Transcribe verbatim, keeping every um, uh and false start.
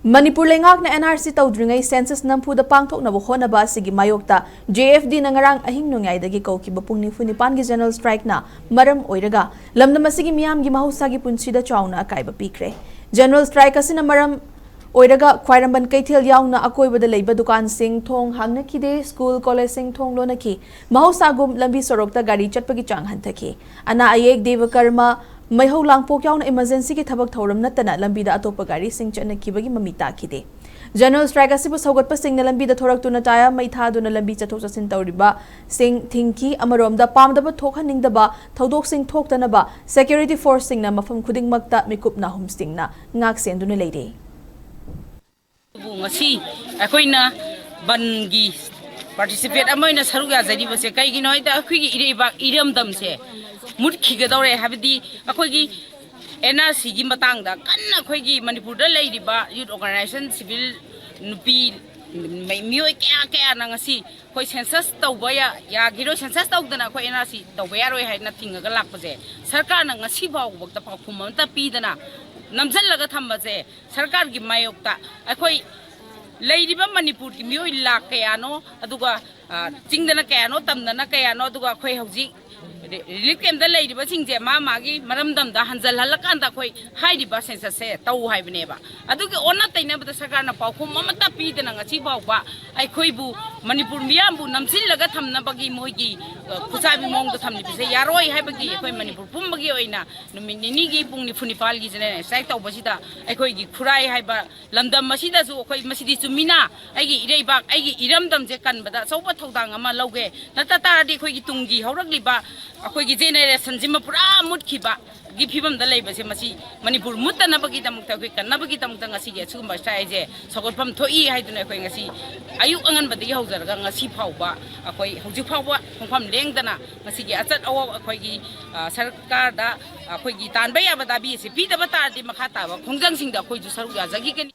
ꯃꯅꯤꯄꯨꯔ ꯂꯩꯉꯥꯛꯅ N R C ꯇꯧꯗ꯭ꯔꯤꯉꯩ census ꯅꯝꯐꯨꯗ ꯄꯥꯡꯊꯣꯛꯅꯕ ꯍꯣꯠꯅꯕ ꯑꯁꯤꯒꯤ ꯃꯥꯌꯣꯛꯇ J F D ꯅ ꯉꯔꯥꯡ ꯑꯍꯤꯡ ꯅꯣꯡꯌꯥꯏꯗꯒꯤ ꯀꯧꯈꯤꯕ ꯄꯨꯡ ꯅꯤꯐꯨ ꯅꯤꯄꯥꯟꯒꯤ general strike ꯅ ꯃꯔꯝ ꯑꯣꯏꯔꯒ ꯂꯝꯗꯝ ꯑꯁꯤꯒꯤ ꯃꯤꯌꯥꯝꯒꯤ ꯃꯍꯧꯁꯥꯒꯤ ꯄꯨꯟꯁꯤꯗ ꯆꯥꯎꯅ ꯑꯀꯥꯏꯕ ꯄꯤꯈ꯭ꯔꯦ꯫ General strike ꯑꯁꯤꯅ ꯃꯔꯝ ꯑꯣꯏꯔꯒ ꯈ꯭ꯋꯥꯏꯔꯝꯕꯟ ꯀꯩꯊꯦꯜ ꯌꯥꯎꯅ ꯑꯀꯣꯏꯕꯗ ꯂꯩꯕ ꯗꯨꯀꯥꯟꯁꯤꯡ ꯊꯣꯡ ꯍꯥꯡꯅꯈꯤꯗꯦ, school, college ꯁꯤꯡ ꯊꯣꯡ ꯂꯣꯟꯅꯈꯤ꯫ ꯃꯍꯧꯁꯥꯒꯨꯝ ꯂꯝꯕꯤ ꯁꯣꯔꯣꯛꯇ ꯒꯥꯔꯤ ꯆꯠꯄꯒꯤ ꯆꯥꯡ ꯍꯟꯊꯈꯤ꯫ ꯑꯅꯥ ꯑꯌꯦꯛ, ꯗꯦꯕ ꯀꯔꯃ, ꯃꯩꯍꯧ ꯂꯥꯡꯄꯣꯛ ꯌꯥꯎꯅ emergency ꯒꯤ ꯊꯕꯛ ꯊꯧꯔꯝ ꯅꯠꯇꯅ ꯂꯝꯕꯤꯗ ꯑꯇꯣꯞꯄ ꯒꯥꯔꯤꯁꯤꯡ ꯆꯠꯅꯈꯤꯕꯒꯤ ꯃꯃꯤ ꯇꯥꯈꯤꯗꯦ꯫ General strike ꯑꯁꯤꯕꯨ ꯁꯧꯒꯠꯄꯁꯤꯡꯅ ꯂꯝꯕꯤꯗ ꯊꯣꯔꯛꯇꯨꯅ ꯇꯥꯌꯔ ꯃꯩ ꯊꯥꯗꯨꯅ ꯂꯝꯕꯤ ꯆꯠꯊꯣꯛ ꯆꯠꯁꯤꯟ ꯇꯧꯔꯤꯕꯁꯤꯡ ꯊꯤꯡꯈꯤ꯫ ꯑꯃꯔꯣꯝꯗ ꯄꯥꯝꯗꯕ ꯊꯣꯛꯍꯟꯅꯤꯡꯗꯕ ꯊꯧꯗꯣꯛꯁꯤꯡ ꯊꯣꯛꯇꯅꯕ security force ꯁꯤꯡꯅ ꯃꯐꯝ ꯈꯨꯗꯤꯡꯃꯛꯇ ꯃꯤꯀꯨꯞ ꯅꯥꯍꯨꯝꯁꯤꯡꯅ ꯉꯥꯛ ꯁꯦꯟꯗꯨꯅ ꯂꯩꯔꯤ꯫ ꯑꯗꯨꯕꯨ ꯉꯁꯤ ꯑꯩꯈꯣꯏꯅ ꯕꯟꯒꯤ participate ꯑꯃ ꯑꯣꯏꯅ ꯁꯔꯨꯛ ꯌꯥꯖꯔꯤꯕꯁꯦ ꯀꯩꯒꯤꯅꯣ ꯍꯥꯏꯗ ꯑꯩꯈꯣꯏꯒꯤ ꯏꯔꯩꯕꯥꯛ ꯏꯔꯝꯗꯝꯁꯦ ꯃꯨꯠꯈꯤꯒꯗꯧꯔꯦ ꯍꯥꯏꯕꯗꯤ ꯑꯩꯈꯣꯏꯒꯤ N R C ꯒꯤ ꯃꯇꯥꯡꯗ ꯀꯟꯅ ꯑꯩꯈꯣꯏꯒꯤ ꯃꯅꯤꯄꯨꯔꯗ ꯂꯩꯔꯤꯕ youth organization, civil ꯅꯨꯄꯤ ꯃꯤ-, ꯃꯤꯑꯣꯏ ꯀꯌꯥ ꯀꯌꯥꯅ ꯉꯁꯤ ꯑꯩꯈꯣꯏ census ꯇꯧꯕ ꯌꯥ-, ꯌꯥꯈꯤꯔꯣꯏ, census ꯇꯧꯗꯅ ꯑꯩꯈꯣꯏ N R C ꯇꯧꯕ ꯌꯥꯔꯣꯏ ꯍꯥꯏꯅ ꯊꯤꯡꯉꯒ ꯂꯥꯛꯄꯁꯦ ꯁꯔꯀꯥꯔꯅ ꯉꯁꯤ ꯐꯥꯎꯕꯗ ꯄꯥꯎꯈꯨꯝ ꯑꯃꯠꯇ ꯄꯤꯗꯅ ꯅꯝꯁꯤꯜꯂꯒ ꯊꯝꯕꯁꯦ ꯁꯔꯀꯥꯔꯒꯤ ꯃꯥꯌꯣꯛꯇ ꯑꯩꯈꯣꯏ ꯂꯩꯔꯤꯕ ꯃꯅꯤꯄꯨꯔꯒꯤ ꯃꯤꯑꯣꯏ ꯂꯥꯈ ꯀꯌꯥꯅꯣ, ꯑꯗꯨꯒ, ꯑ, ꯆꯤꯡꯗꯅ ꯀꯌꯥꯅꯣ, ꯇꯝꯗꯅ ꯀꯌꯥꯅꯣ, ꯑꯗꯨꯒ ꯑꯩꯈꯣꯏ ꯍꯧꯖꯤꯛ ꯔꯤ-, relief camp ꯇ ꯂꯩꯔꯤꯕꯁꯤꯡꯁꯦ ꯃꯥ ꯃꯥꯒꯤ ꯃꯔꯝꯗꯝꯗ ꯍꯟꯖꯜꯍꯜꯂꯀꯥꯟꯗ ꯑꯩꯈꯣꯏ ꯍꯥꯏꯔꯤꯕ census ꯁꯦ ꯇꯧ ꯍꯥꯏꯕꯅꯦꯕ꯫ ꯑꯗꯨꯒꯤ ꯑꯣꯟꯅ ꯇꯩꯅꯕꯗ ꯁꯔꯀꯥꯔꯅ ꯄꯥꯎꯈꯨꯝ ꯑꯃꯠꯇ ꯄꯤꯗꯅ ꯉꯁꯤ ꯐꯥꯎꯕ ꯑꯩꯈꯣꯏꯕꯨ ꯃꯅꯤꯄꯨꯔ ꯃꯤꯌꯥꯝꯕꯨ ꯅꯝꯁꯤꯜꯂꯒ ꯊꯝꯅꯕꯒꯤ ꯃꯣꯏꯒꯤ, ꯑ, ꯈꯨꯠꯁꯥꯕꯤ ꯃꯑꯣꯡꯗ ꯊꯝꯂꯤꯕꯁꯦ ꯌꯥꯔꯣꯏ ꯍꯥꯏꯕꯒꯤ ꯑꯩꯈꯣꯏ ꯃꯅꯤꯄꯨꯔ ꯄꯨꯝꯕꯒꯤ ꯑꯣꯏꯅ ꯅꯨꯃꯤꯠ ꯅꯤꯅꯤꯒꯤ ꯄꯨꯡ ꯅꯤꯐꯨ ꯅꯤꯄꯥꯜꯒꯤ general strike ꯇꯧꯕꯁꯤꯗ ꯑꯩꯈꯣꯏꯒꯤ ꯈꯨꯔꯥꯏ ꯍꯥꯏꯕ ꯂꯝꯗꯝ ꯑꯁꯤꯗꯁꯨ ꯑꯩꯈꯣꯏ ꯃꯁꯤꯗꯤ ꯆꯨꯝꯃꯤꯅ ꯑꯩꯒꯤ ꯏꯔꯩꯕꯥꯛ, ꯑꯩꯒꯤ ꯏꯔꯝꯗꯝꯁꯦ ꯀꯟꯕꯗ ꯑꯆꯧꯕ ꯊꯧꯗꯥꯡ ꯑꯃ ꯂꯧꯒꯦ꯫ ꯅꯠꯇ ꯇꯥꯔꯗꯤ ꯑꯩꯈꯣꯏꯒꯤ ꯇꯨꯡꯒꯤ ꯍꯧꯔꯛꯂꯤꯕ ꯑꯩꯈꯣꯏꯒꯤ generation ꯁꯤꯃ ꯄꯨꯔꯥ ꯃꯨꯠꯈꯤꯕꯒꯤ ꯐꯤꯕꯝꯗ ꯂꯩꯕꯁꯦ ꯃꯁꯤ ꯃꯅꯤꯄꯨꯔ ꯃꯨꯠꯇꯅꯕꯒꯤꯗꯃꯛꯇ, ꯑꯩꯈꯣꯏ ꯀꯟꯅꯕꯒꯤꯗꯃꯛꯇ ꯉꯁꯤꯒꯤ ꯑꯁꯤꯒꯨꯝꯕ strike ꯁꯦ ꯁꯧꯒꯠꯐꯝ ꯊꯣꯛꯏ ꯍꯥꯏꯗꯨꯅ ꯑꯩꯈꯣꯏ ꯉꯁꯤ ꯑꯌꯨꯛ ꯑꯉꯟꯕꯗꯒꯤ ꯍꯧꯖꯔꯒ ꯉꯁꯤ ꯐꯥꯎꯕ ꯑꯩꯈꯣꯏ ꯍꯧꯖꯤꯛ ꯐꯥꯎꯕ ꯈꯣꯡꯐꯝ ꯂꯦꯡꯗꯅ ꯉꯁꯤꯒꯤ ꯑꯆꯠ ꯑꯋꯣꯛ ꯑꯩꯈꯣꯏꯒꯤ, ꯑ, ꯁꯔꯀꯥꯔꯗ ꯑꯩꯈꯣꯏꯒꯤ ꯇꯥꯟꯕ ꯌꯥꯕ ꯗꯥꯕꯤ ꯑꯁꯤ ꯄꯤꯗꯕ ꯇꯥꯔꯗꯤ ꯃꯈꯥ ꯇꯥꯕ ꯈꯣꯡꯖꯪꯁꯤꯡꯗ ꯑꯩꯈꯣꯏꯁꯨ ꯁꯔꯨꯛ ꯌꯥꯖꯈꯤꯒꯅꯤ꯫